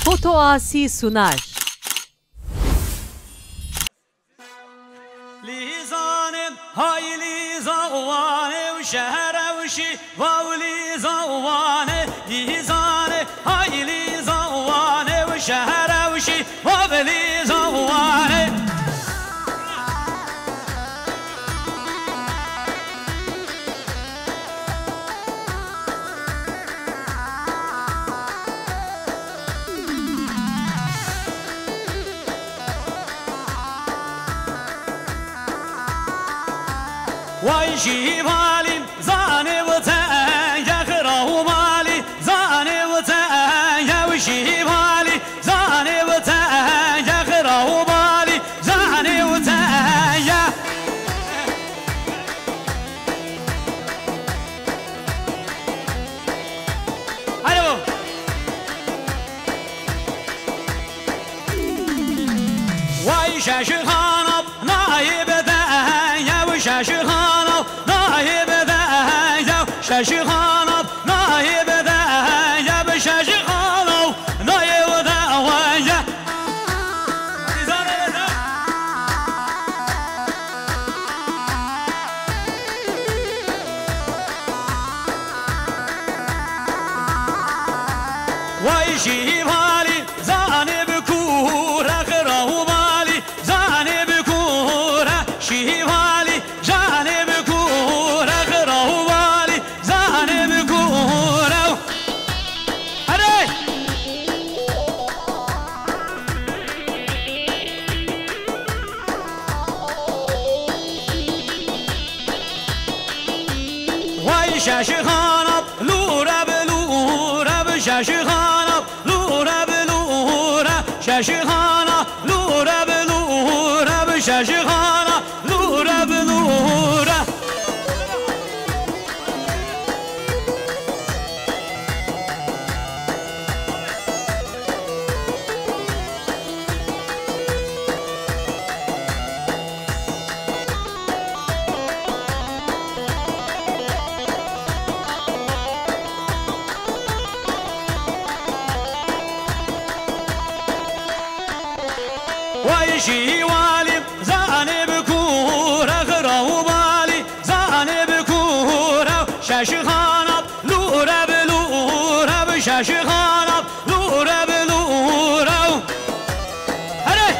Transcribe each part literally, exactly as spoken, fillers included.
Foto Asi sunar. Lîzanê, hay Lîza û Wanê û şehre û şî, va û Lîza û Wanê, Lîzanê, hay Lîza û Wanê û şehre û şî, va û Lîza û Wanê. Way şîvalî, zanê û tenge xira û malî, zanê û tenge û şîvalî, zanê û tenge xira û malî, zanê û tenge. Alo. Vay şaşixana nayê bede, ya şaşixana nayê bede, ya şaşixana nayê bede, ya şaşixana nayê bede, ya. Vay şîvalî, zanê bi kûre xira û malî, zanê bi kûre şîvalî, zanê bi kûre xira û malî, zanê bi kûre. Hadi! Vay şaşixana, lûre bi lûre bi şaşixana, lûre bi lûre, şaşixana, lûre bi lûre bi şaşixana, lûre bi lûre. Vay şîvalî, zanê bi kûre xira û malî, zanê bi kûre şaşixana, lûre bi lûre bi şaşixana, lûre bi lûre. Herê!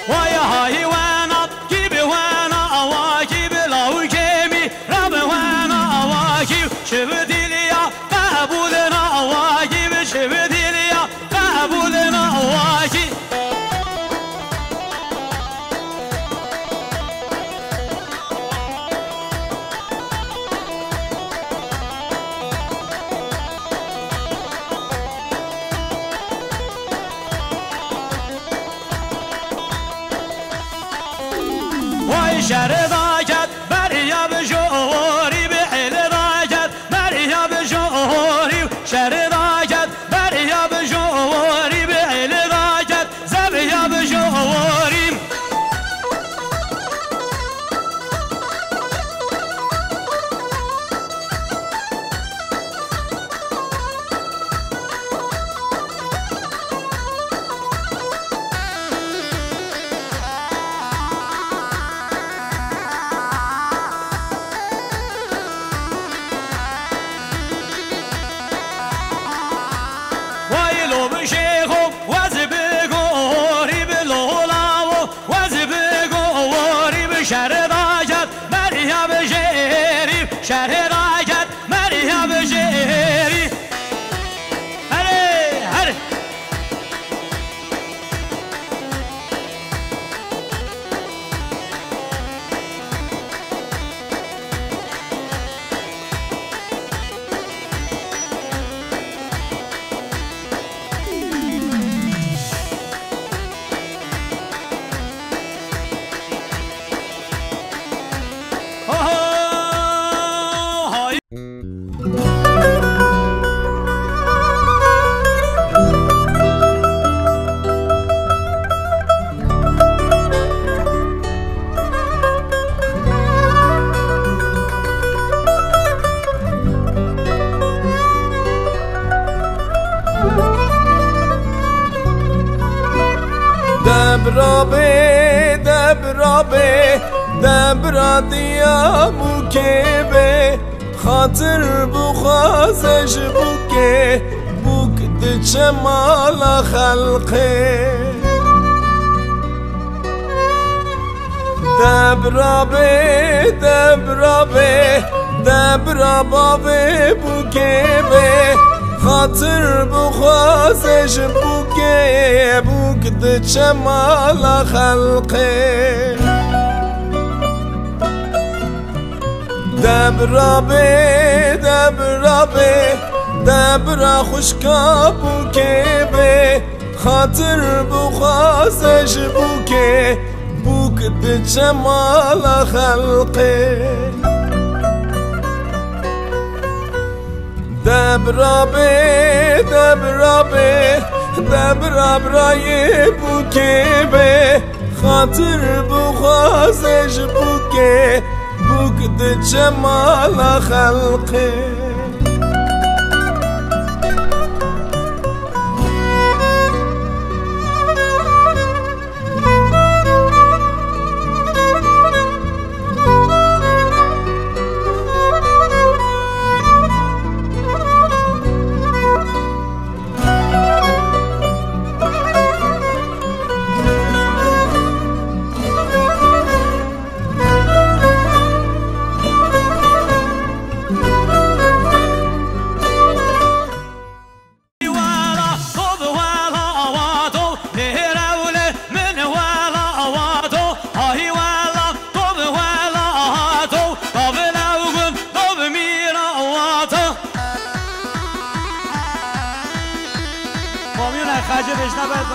Vay haywana, kî bi wana awa, kî bi law kêmî, ra bi wana awa, kî çi bi diliya, qebûlina awa, kî bi çi bi diliya, qebûlina awa, kî. Vay şerê daket, beriya bi jorî bi êlê daket, beriya bi jorî, şerê daket, beriya bi jorî bi êlê daket, zeriya bi jorî. Debra bê, debra bê, debra Diyabûkê bê. Xatir bixwaze ji bûkê, bûk diçe mala xelqê. Debra bê, debra bê, debra bavê bûkê bê. Xatir bixwaze ji bûkê, bûk diçe mala xelqê. Debra bê, debra bê, debra xwişka bûkê bê. Xatir bixwaze ji bûkê, bûk diçe mala xelqê. Debra bê, debra bê, debra birayê bûkê bê. Xatir bixwaze ji bûkê, bûk diçe mala xelqê. Komyona xacê bêjna ber.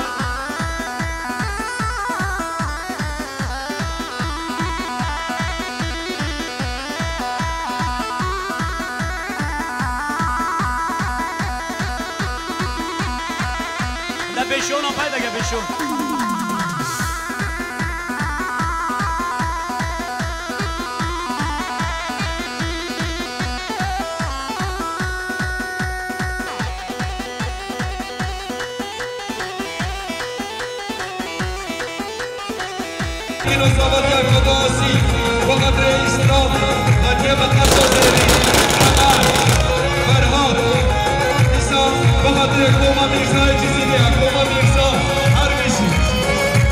La beşona payda ge beşon. Îro Zavat ya Kodasî, bi xatirê Îslam, hatiye bi qesa zêrî, Emel, Ferhat, dîsa bi xatirê Koma Mîrzayê Cizîrê, Koma Mîrza, her bijî.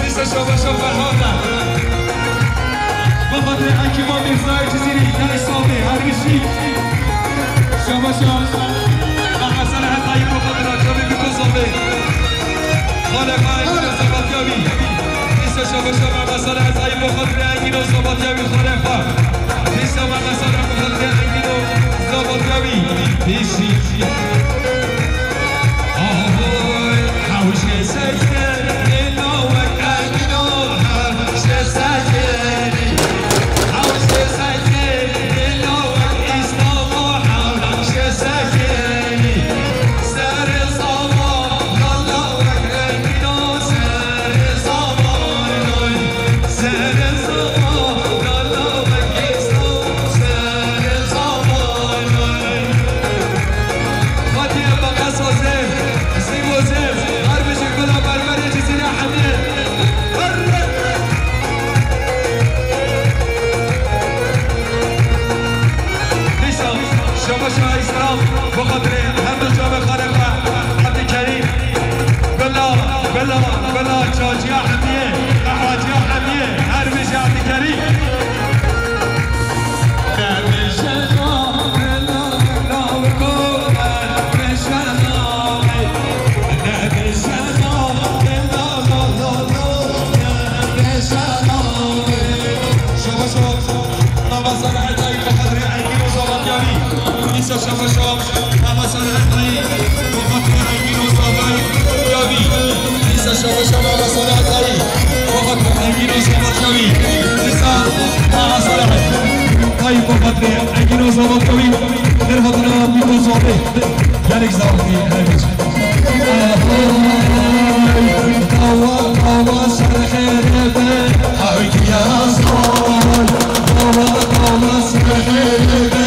Dîsa şabaşa Ferhat e. Bi xatirê Hekîma Mîrzayê Cizîrê, Tenî Sabê, her bijî. Şabaşa Mehmed Salih Hezayî, bi xatira Çavê Biko Sabê. Xalê xwe Hekîma Zavat ya wî. Dîsa şabaşa Mehmed Salih Hezayî, bi xatirê Engîno Zavat ya wî, xalê xwe. Dîsa Mehmed Salih, bi xatirê Engîno Zavat ya wî. Pêşî. Hatiye bi qesa zêr, zîv û zêr, her bijî gula berberê Cizîrê hemiyê. Dîsa şabaşa Îslam, bi xatirê hemû çavê xalê xwe, Ebdîkerîm. Bila, bila, bila, çaciya hemiyê, qehaciya hemiyê, her bijî Ebdîkerîm. Tayyip Babatli, Engîno Zavat Kawî, derhatina Bîko Zabê, gelek Zavatî her gece. Dawa, dawa, ser xêrê be, haydi ya Zavat, dawa, dawa, ser xêrê be,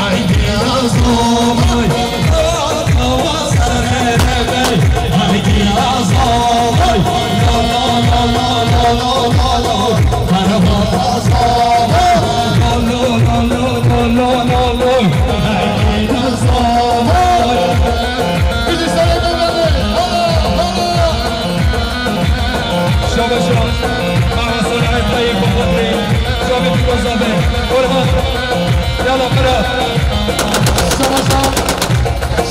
haydi ya Zavat, dawa, dawa, ser xêrê be, haydi ya Zavat, la, la, la, la. Şabaşa,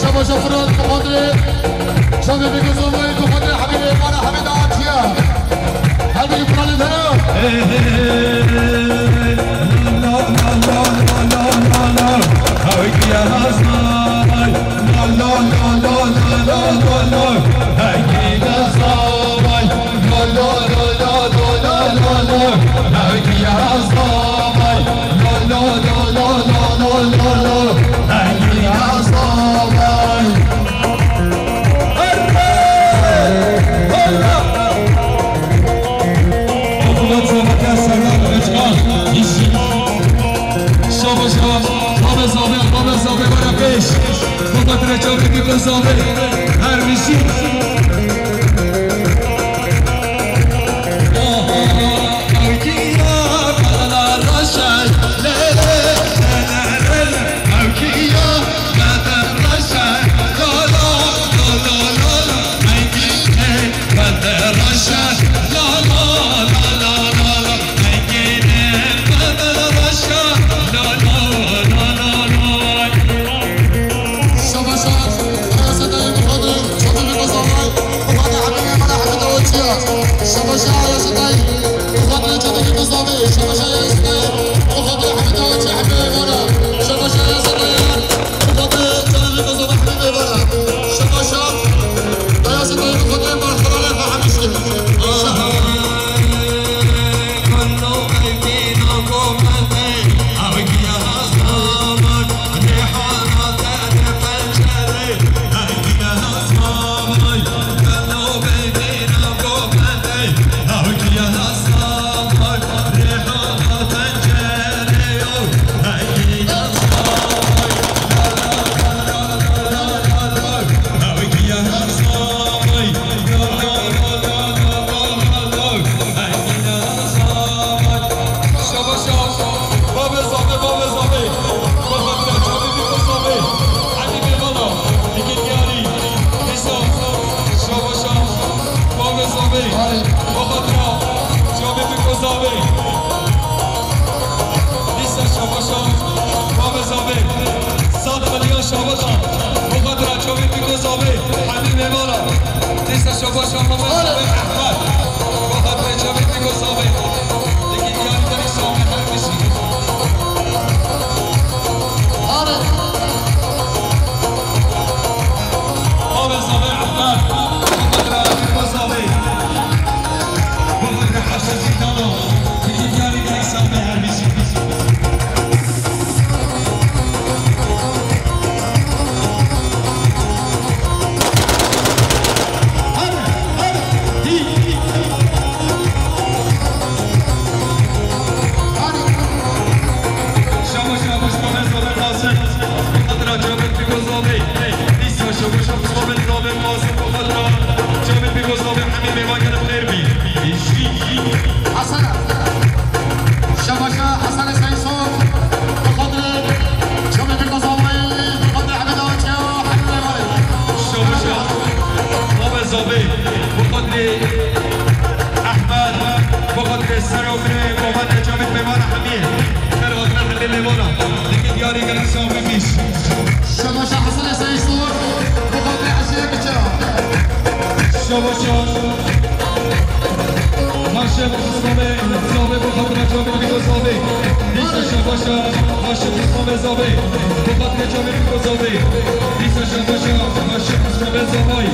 şabaşa Fırat, bi xatirê çavê Bêgozovayê, bi xatirê Hebîbê, mala Hebê dawa çiya. Her bî piralê dera. Şabaşa, Babê Zabê, Babê Zabê, were pêş. Baba Direca Bîbî Kozavê, her bijî. Şabaşa, Reyasa Dayê Muxadir, Çadır Kozavay, Muxadir Hemî Mala Hemî Dawaçiya. Şabaşa, Reyasa Dayê Muxadir, Çadır Kozavay, Şabaşa, Reyasa Dayê Muxadir Hemî Dawaçiya, Hemî Mala. Şabaşa, Reyasa Dayê Muxadir, Çadır Kozavay, Hemî Mala. Şabaşa, Reyasa Dayê Muxadir, Barxalane, Hemî Şikir. Şabaşa, Babê Zabê, Babê Zabê. Bi xatirê Çavê Bîko Zabê. Hemî mêvana. Dikî diyarî. Dîsa. Şabaşa, Babê Zabê. Bi xatirê Çavê Bîko Zabê. Dîsa şabaşa, Babê Zabê. Sed milyon şabata. Bi xatirê Çavê Bîko Zabê. Hemî mêvana. Dîsa şabaşa Babê Zabê Ehmed. Bi xatirê Çavê Bîko Zabê. Dikî diyarî derî Zabê her bijî. Babê Zabê Ehmed. Bi xatirê Bîko Zabê. Bi xatirê Hecî Zîdano. Dikî diyarî derî Zabê her bijî. Şabaş, şabaş, Babê Zabê Qasim. Xatira Çavê Bîko Zabê. Dîsa şabaş, şabaş, Babê Zabê Qasim. Xatira Çavê Bîko Zabê. Hemî mêvan gelib xêr bî. Hesen. Şabaşa Hesen Seysof. Bi xatirê Çavê Bîko Zabê, bi xatirê Ehmed Ağa Çeya, hemî mêvanê. Şabaşa Babê Zabê, bi xatirê Ehmed, bi xatirê ser û birê, bi xatirê Çavê mêvana hemî. Her hatine hemî mêvana. Dikî diyarî gelî Zabê bîş. Şabaşa Hesen Seysof, bi xatirê Hesê Çeya. Şabaşa. Haşim Xismamê Zabê, bi xatira Çavê Bîko Zabê. Dîsa şabaşa Haşim Xismamê Zabê. Bi xatira Çavê Bîko Zabê. Dîsa şabaşa Haşim Xismamê Zabay.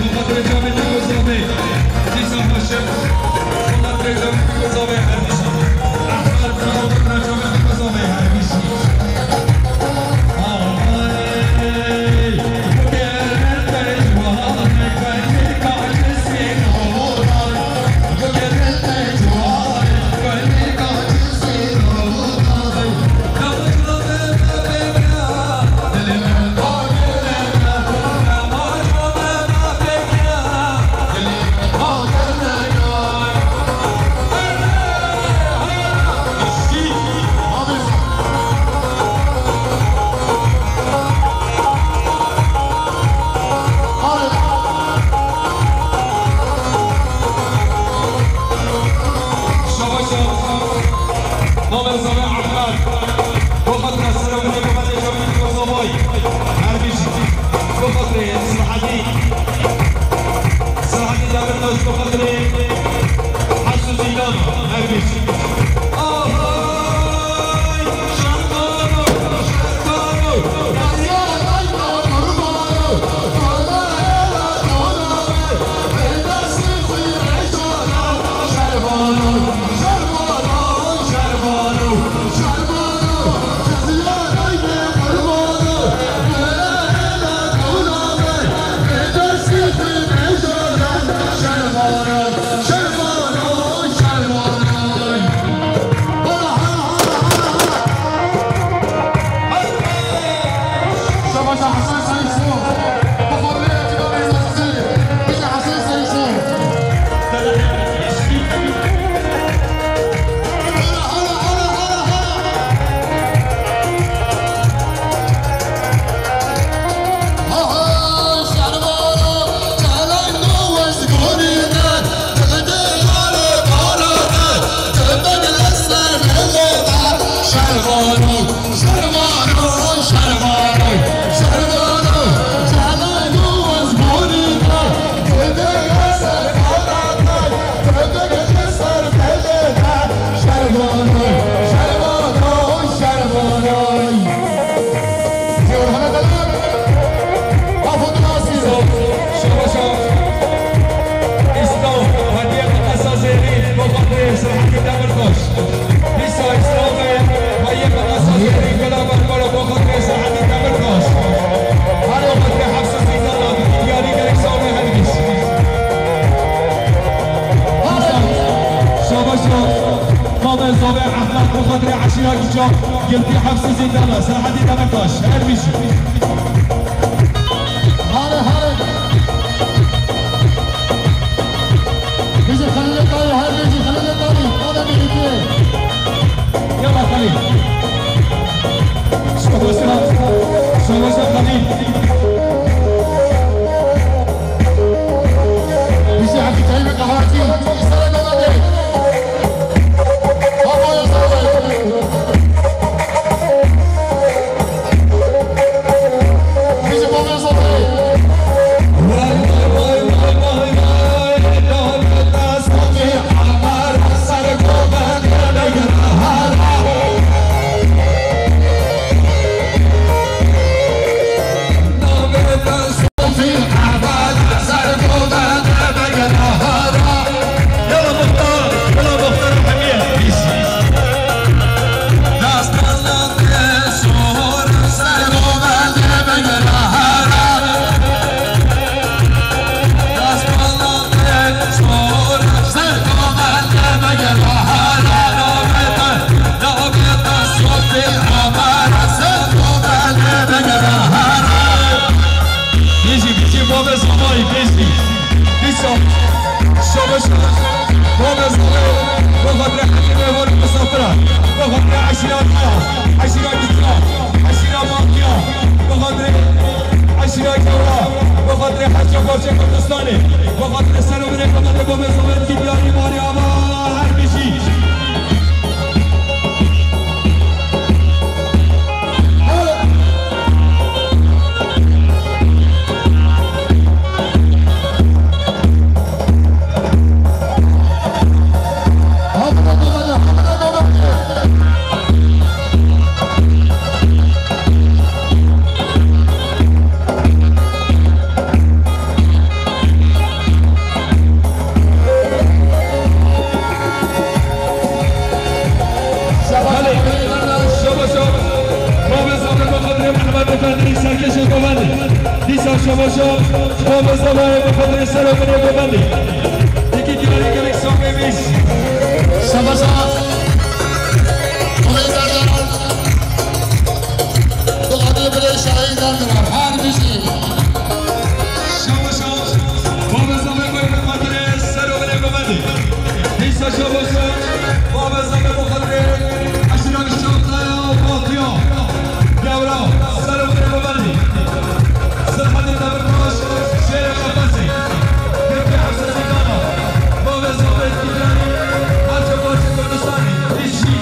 Bi xatira Çavê Bîko Zabê. Dîsa Haşim. Bi xatira Çavê Bîko Zabê. Her bijî. Ehmed, bi xatira Çavê Bîko Zabê. Her bijî. Şabaş o. Mamê Zavê Ehmed bi xatirê eşîra Gica, girtî hefsê zîndana, Serhedî Demirtaş, her bijî. Hale, hale. Bijî Xelîlê Tarî, her bijî Xelîlê Tarî. Hale bijî. Yala Xelîl. Şabaş o. Şabaş o Xelîl. Bijî Hafîz Tayyip Qehwecî. Sere Mehmetê. Bijî, bijî, bavê Zavayî, bijî. Dîsa, şabaş, bavê Zavê, bi xatirê hemî mêvan û misafira, bi xatirê eşîra Diya, eşîra Gica, eşîra Makiya, bi xatirê eşîra Gewra, bi xatirê her çar parçeyê Kurdistanê, bi xatirê ser û binê Kurdan ê bavê Zavê, Diyarî, Marî, Ava, her bijî. Belê. Şabaş o. Bavê Zavê bi xatirê Mehmet Efendî serkêşê govendê. Dîsa şabaş o. Bavê Zavê bi xatirê ser û binê govendê. Yekî diyarî gelek sağ bê. Şabaş o. Bavê Zavê. Bi xatirê birê şahî Derdiran. Her bijî. Şabaş o. Bavê Zavê bi xatirê ser û binê govendê. Dîsa şabaş o. Bavê Zavê bi xatirê eşîra Şantaya Fatiya. Gewra. Ser û binê govendê. Serhedî Demirtaş. Şêrê Qefesê. Girtî hefsê zîndana. Bavê Zavê Diyarî. Her çar parçeyê Kurdistanê. Bijî.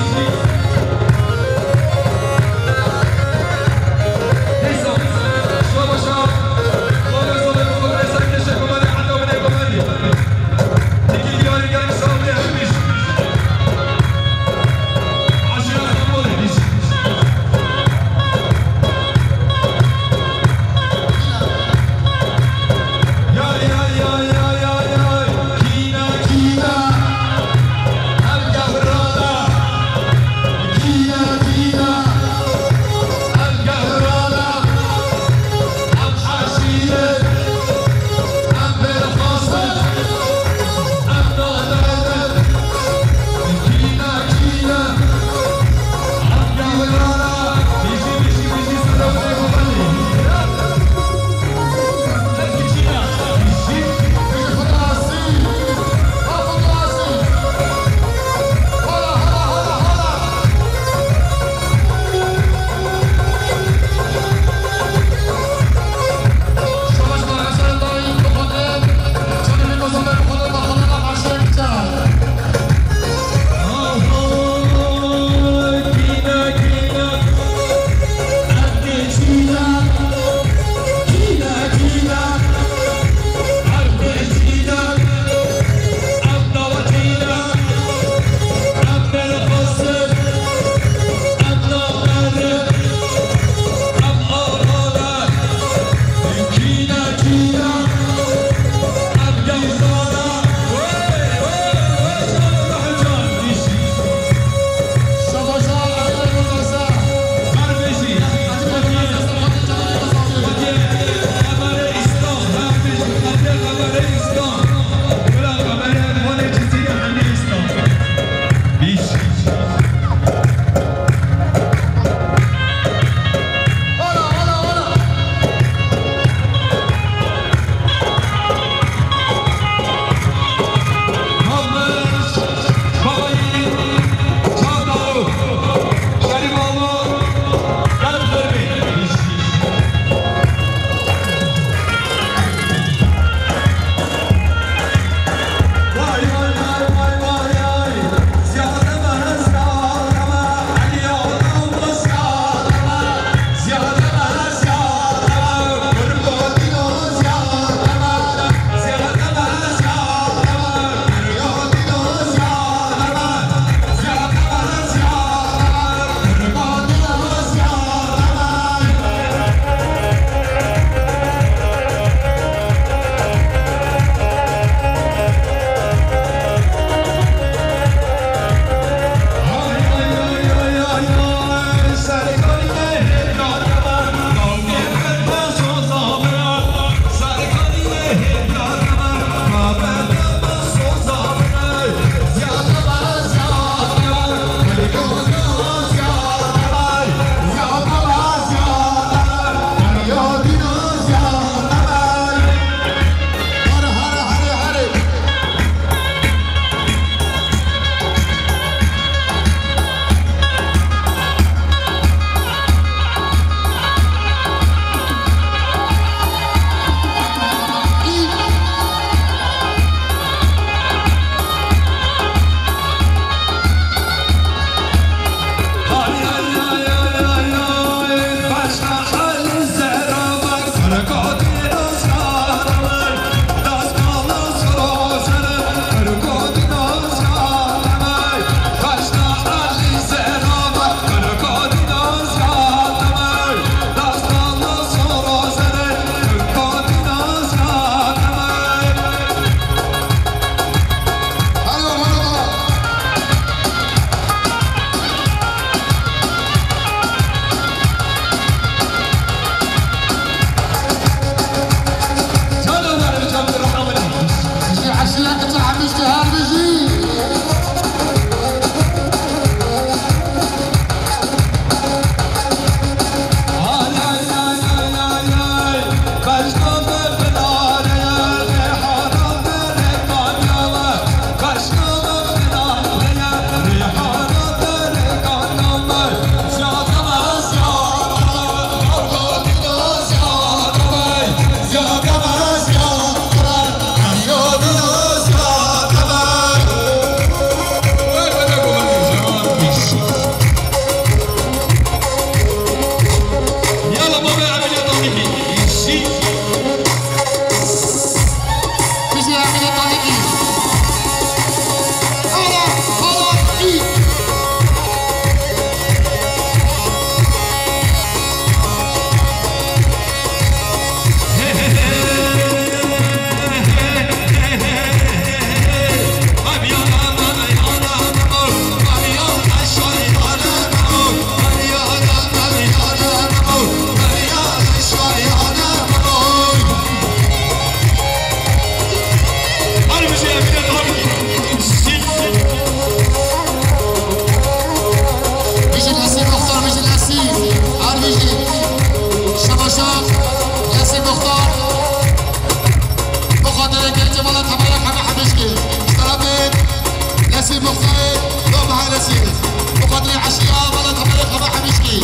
Muxatirê eşya, Velat Hemerê Xema Hemişkî.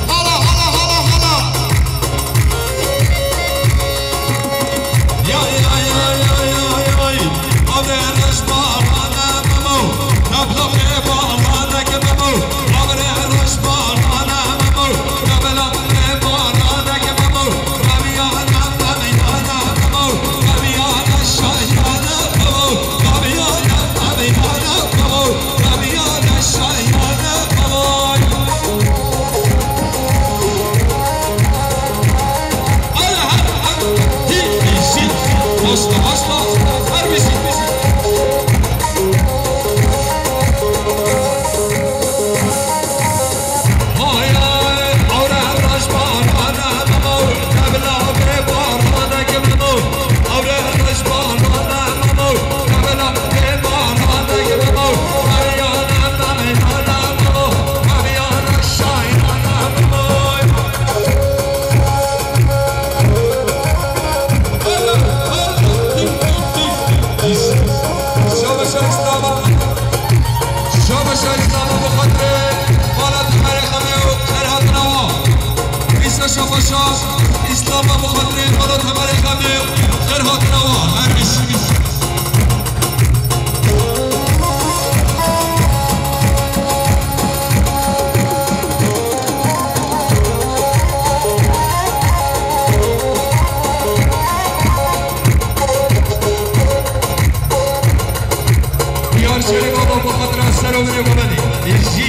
Hala, hala, hala, hala. Şabaşa Îslama, şabaşa Îslama bi xatirê Velat Hemerê Xemê û xêr hatina wan. Îsa şabaşa Îslama bi xatirê Velat Hemerê Xemê û xêr hatina wan. Her bî. Diyar Şerîf Ava bi xatira ser û binê Gomenê. Êjî.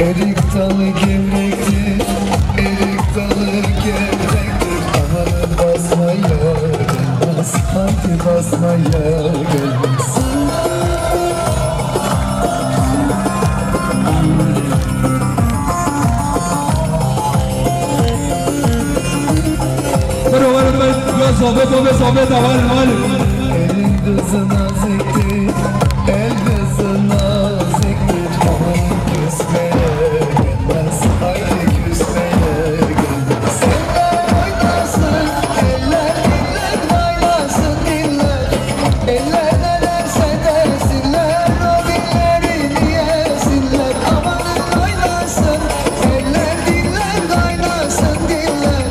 Erik dalı gevrektir, erik dalı gevrektir. Amanın basmaya gelmez, haydi basmaya gelmez. Bro, bro, bro, ya sohbet, sohbet, sohbet, hadi, hadi. Elin kızı naziktir, el kızı naziktir. Aman küsmeye gelmez, haydi küsmeye gelmez. Eller oynasın, eller diller oynasın, diller. Eller ne derse desinler, o dillerini yesinler. Amanın oynasın, eller diller oynasın, diller.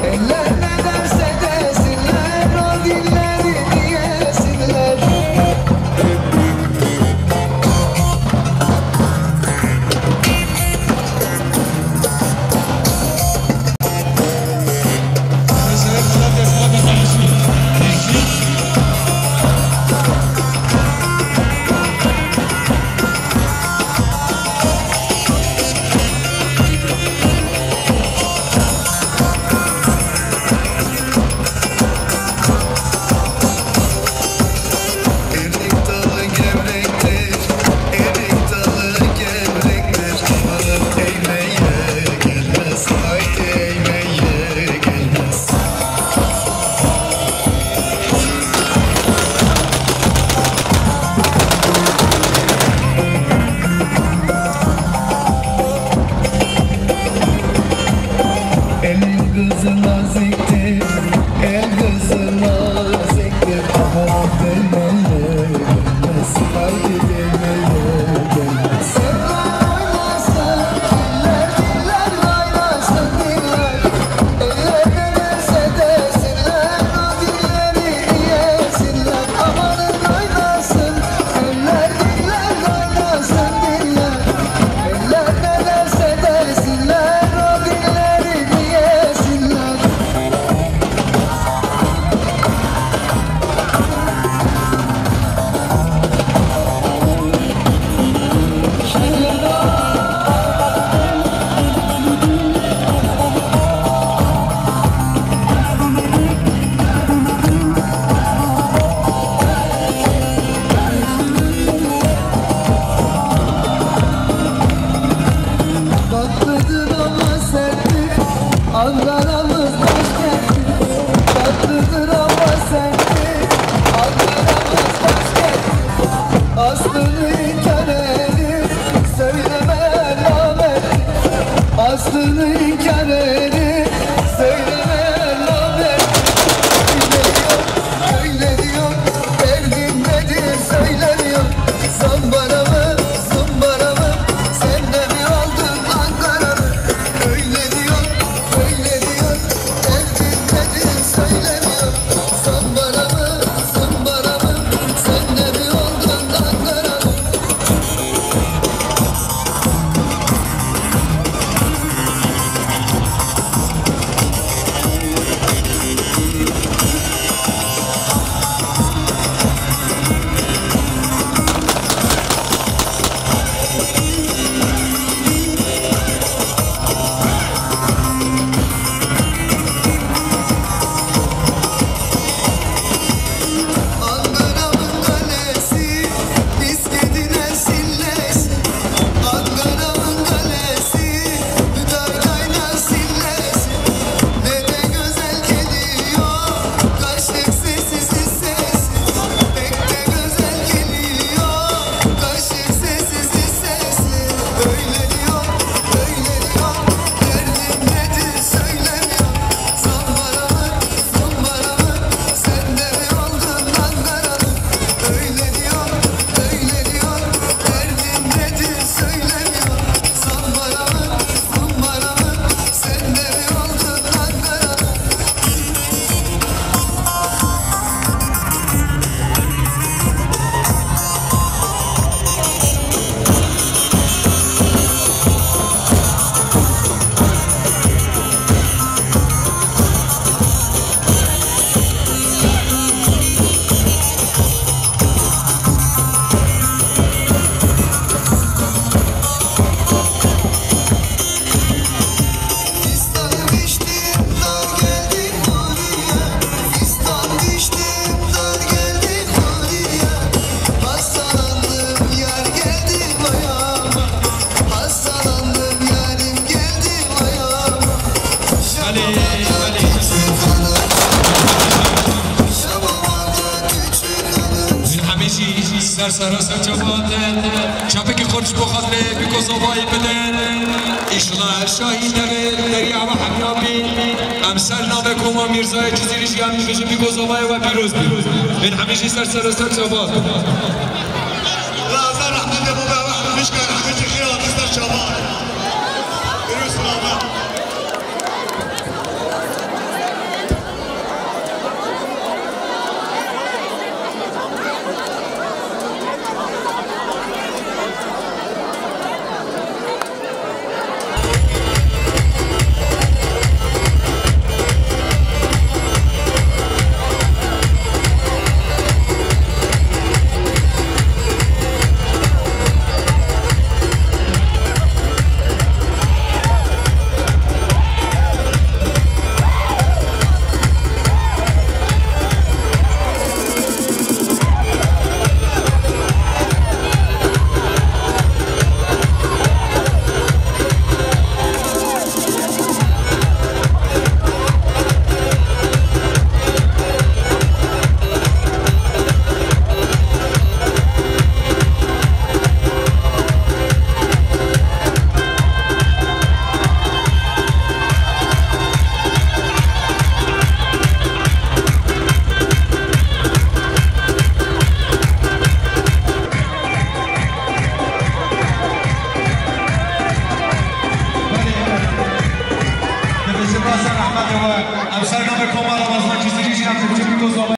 Eller ne derse desinler, o dillerini yesinler. Erik dalı gevrektir, erik dalı gevrektir. Amanın eğmeye gelmez, haydi eğmeye gelmez. Elin kızı naziktir, el kızı naziktir. Aman demeye gelmez, haydi demeye gelmez. Eller oynasın, diller, diller oynasın, diller. Eller ne derse desinler, o dillerini yesinler. Amanın oynasın, eller diller oynasın, diller. Eller ne derse desinler, o dillerini yesinler. Tatlıdır ama serttir Ankara'mız başkenttir. Tatlıdır ama serttir Ankara'mız başkenttir. Aslını inkar edip söyleme namert. Aslını inkar edip söyleme namert. Öyle diyor, öyle diyor, derdim nedir söylemiyor. Zambara mı, zımbara mı, sen de mi aldın Ankara mı? Öyle diyor, öyle diyor, derdim nedir söylemiyor. Zambara mı, zımbara mı, sen de mi aldın Ankara mı? Ser sera ser çavan de, çapekî xurt ji bo xatirê Bîko Zavayê bidin. Îşla her şahî devê derya ve hemya bî. Em ser navê Koma Mîrzayê Cizîrî jî em dibêjin Bîko Zavayê we pîroz bî. Bên hemî jî ser sera ser çavan. Lazar Ahmedê bû be, we hemî bişka, hemî jî xêr hatin ser çavan. Pîroz Lazar. Dibêjin ba ser rehmetê we, em ser navê Komara Ramazan Cizîrî jî em dibêjin Bîko Zavayê.